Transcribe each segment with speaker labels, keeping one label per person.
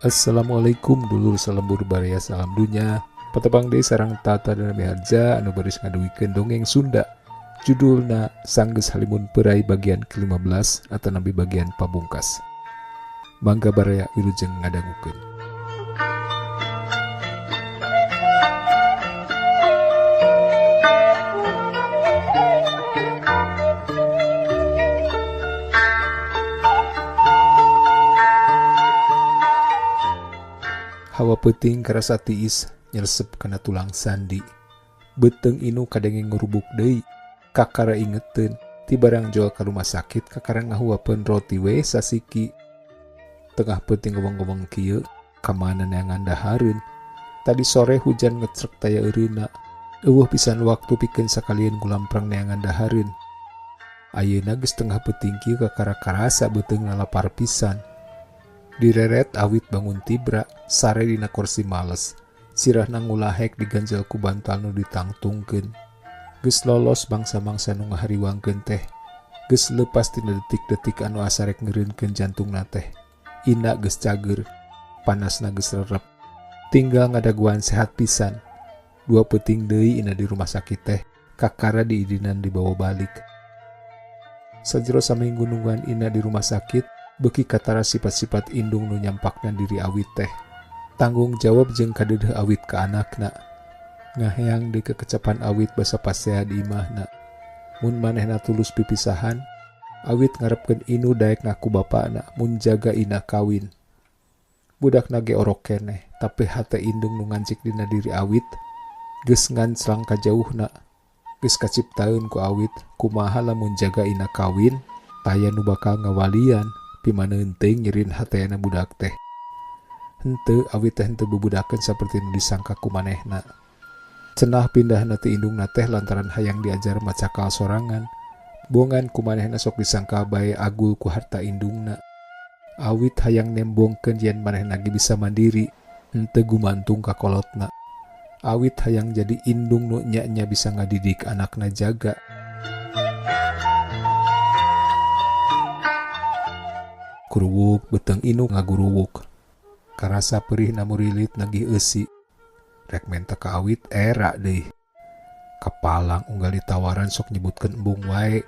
Speaker 1: Assalamualaikum dulur salembur baraya salam dunya. Patepang deui sareng Tata Dana Miharja anu baris ngaduwikeun dongeng Sunda. Judulna Sanggeus Halimun Peurai bagian ke-15 atanapi bagian pamungkas. Mangga baraya wilujeng ngadangukeun. Hawa peuting karasa tiis nyelesep kana tulang sandi. Beuteung Inu kadenge ngurubuk deui. Kakara ingeteun ti barang jual ka rumah sakit kakara ngahuapeun roti we sasiki. Tengah peuting ngomong-ngomong kieu kamana neangan dahareun. Tadi sore hujan ngecrek taya eureuna. Eueuh pisan waktu pikeun sakalian gulamprang neangan dahareun. Ayeuna geus tengah peuting kieu kakara karasa beuteung lalapar pisan. Direret awit bangun tibra, sare dina kursi males. Sirahna ngulahek diganjel ku bantal nu ditangtungkeun. Geus lolos bangsa-mangsa nu ngahariwangkeun teh. Geus leupas tina detik-detik anu asa rek ngeureunkeun jantungna teh. Ina geus cager, panasna geus rerep. Tinggal ngadaguan sehat pisan. Dua peuting deui Ina di rumah sakit teh, kakara diidinan dibawa balik. Sajero saminggu nungguan Ina di rumah sakit, beuki katara sifat-sifat indung nu nyampakna diri awit teh. Tanggung jawab jeung kadeudeuh awit ka anakna. Ngaheang deui kekecapan awit basa pasea di imahna. Mun manehna tulus pipisahan, awit ngarepkeun Inu daek ngaku bapana mun jaga Ina kawin. Budakna ge orok keneh, tapi hate indung nu ngancik dina diri awit geus nganclang ka jauhna. Geus kaciptaeun ku awit kumaha lamun jaga Ina kawin, taya nu bakal ngawalian. Pimaneun teuing nyerin hatena budak teh. Henteu awit teh henteu bubudakeun saperti nu disangka ku manehna. Cenah pindahna ti indungna teh lantaran hayang diajar macakal sorangan. Bongan ku manehna sok disangka bae agul ku harta indungna. Awit hayang nembongkeun yen manehna ge bisa mandiri, henteu gumantung ka kolotna. Awit hayang jadi indung nu nya-nya bisa ngadidik anakna jaga. Kuruwuk beuteung Inu ngaguruwuk. Karasa perih namurilit nagih eusi. Rek menta ka awit era deui. Kapalang unggal ditawaran sok nyebutkeun embung wae.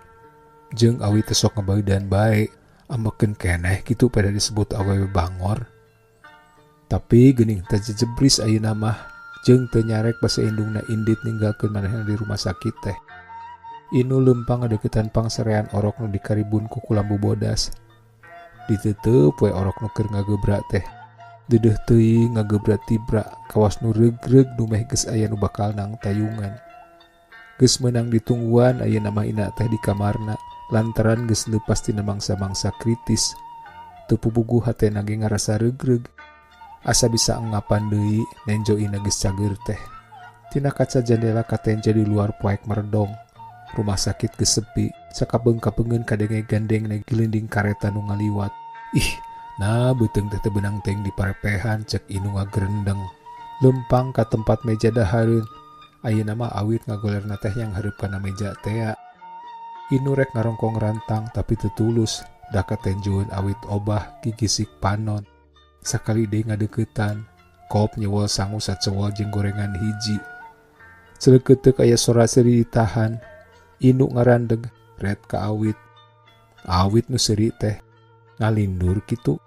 Speaker 1: Jeung awit teh sok ngabeudan bae. Ambekeun keneh kitu pada disebut awewe bangor. Tapi geuning teh jejebris ayeuna mah jeung teu nyarek basa indungna indit ninggalkeun manehna di rumah sakit teh. Inu leumpang ngadeukeutan pangsarean orok nu dikaribun ku kulambu bodas. Diteuteup we orok nu keur ngagebra teh. Deudeuh teuing ngagebra tibra kawas nu reug-reug nu meh geus aya nu bakal nang tayungan. Geus meunang ditungguan ayeuna mah Ina teh di kamarna lantaran geus leupas tina mangsa-mangsa kritis. Teu pupuguh hatena ge ngarasa reug-reug. Asa bisa engapan deui nenjo Ina geus cager teh. Tina kaca jendela katenja di luar poek meredong. Rumah sakit geus sepi, sakabeung-kabeungeun kadenge gandeng gelinding kareta nu ngaliwat. Ih, nah beuteung teh teu beunang teuing diparepehan cek Inu ngagerendeng. Leumpang ka tempat meja dahareun. Ayeuna mah awit ngagolerna teh yang hareup kana meja tea. Inu rek ngarongkong rantang tapi teu tulus, da katenjueun awit obah gigisik panon. Sakali deui ngadeuketan, kop nyewol sangu sacewol jeung gorengan hiji. Celeukeuteuk aya sora seuri ditahan. Inu ngarandeg ret ka awit. Awit nu seuri teh ngalindur kitu.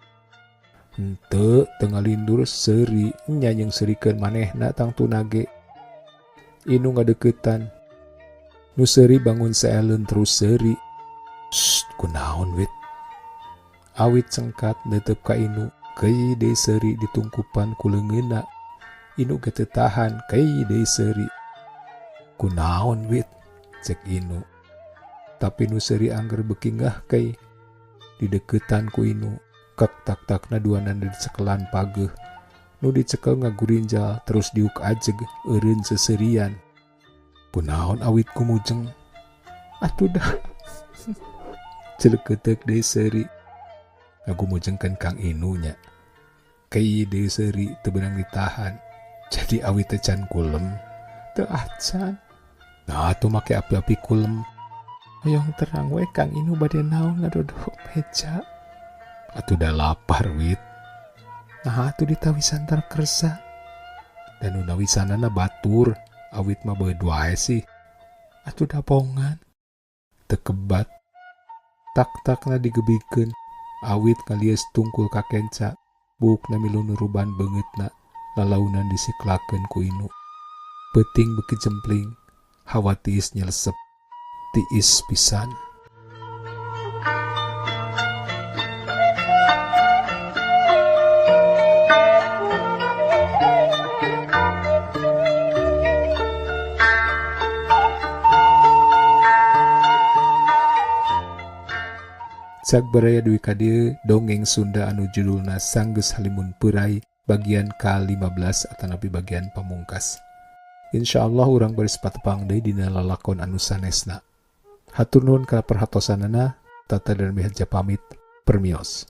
Speaker 1: Henteu teu ngalindur seuri nya jeung seurikeun manehna tangtuna ge. Inu ngadeuketan. Nu seuri bangun saeleun terus seuri. Sst, kunaon wit? Awit sengkat neuteup ka Inu, keuy deui seuri ditungkupan ku leungeunna. Inu ge teu tahan, keuy deui seuri. Kunaon wit? Cek Inu. Tapi nu seuri angger beuki ngah keuy. Dideukeutan ku Inu, kek tak-takna duanana dicekelan pageuh. Nu dicekel ngagurinjal terus diuk ajeg eureun seuseurian. Kunaon awit kumujeng? Atuh dah. Celeukeuteuk deui seuri. Ngagumujengkeun Kang Inu nya. Keuy deui seuri teu beunang ditahan. Jadi awit teh can kulem. Teu acan. Nah atuh make api-api kulem. Hoyong terang we Kang Inu bade naon ngadodok meja. Atuh da lapar wit. Naha atuh ditawisan tara kersa? Da nu nawisanana batur, awit mah beud wae sih. Atuh dabongan. Teu kebat. Tak-takna digebigkeun, awit ngalieus tungkul ka kenca, buukna milu nuruban beungeutna, lalaunan disiklakeun ku Inu. Peuting beuki jempling, hawa tiis nyelesep, tiis pisan. Cag baraya dugi ka dieu dongeng Sunda anu judulna Sanggeus Halimun Peurai bagian ka-15 atanapi bagian pamungkas. Insyaallah urang baris patepang deui dina lalakon anu sanesna. Hatur nuhun kana perhatosanana, Tata Darmiharja pamit, permios.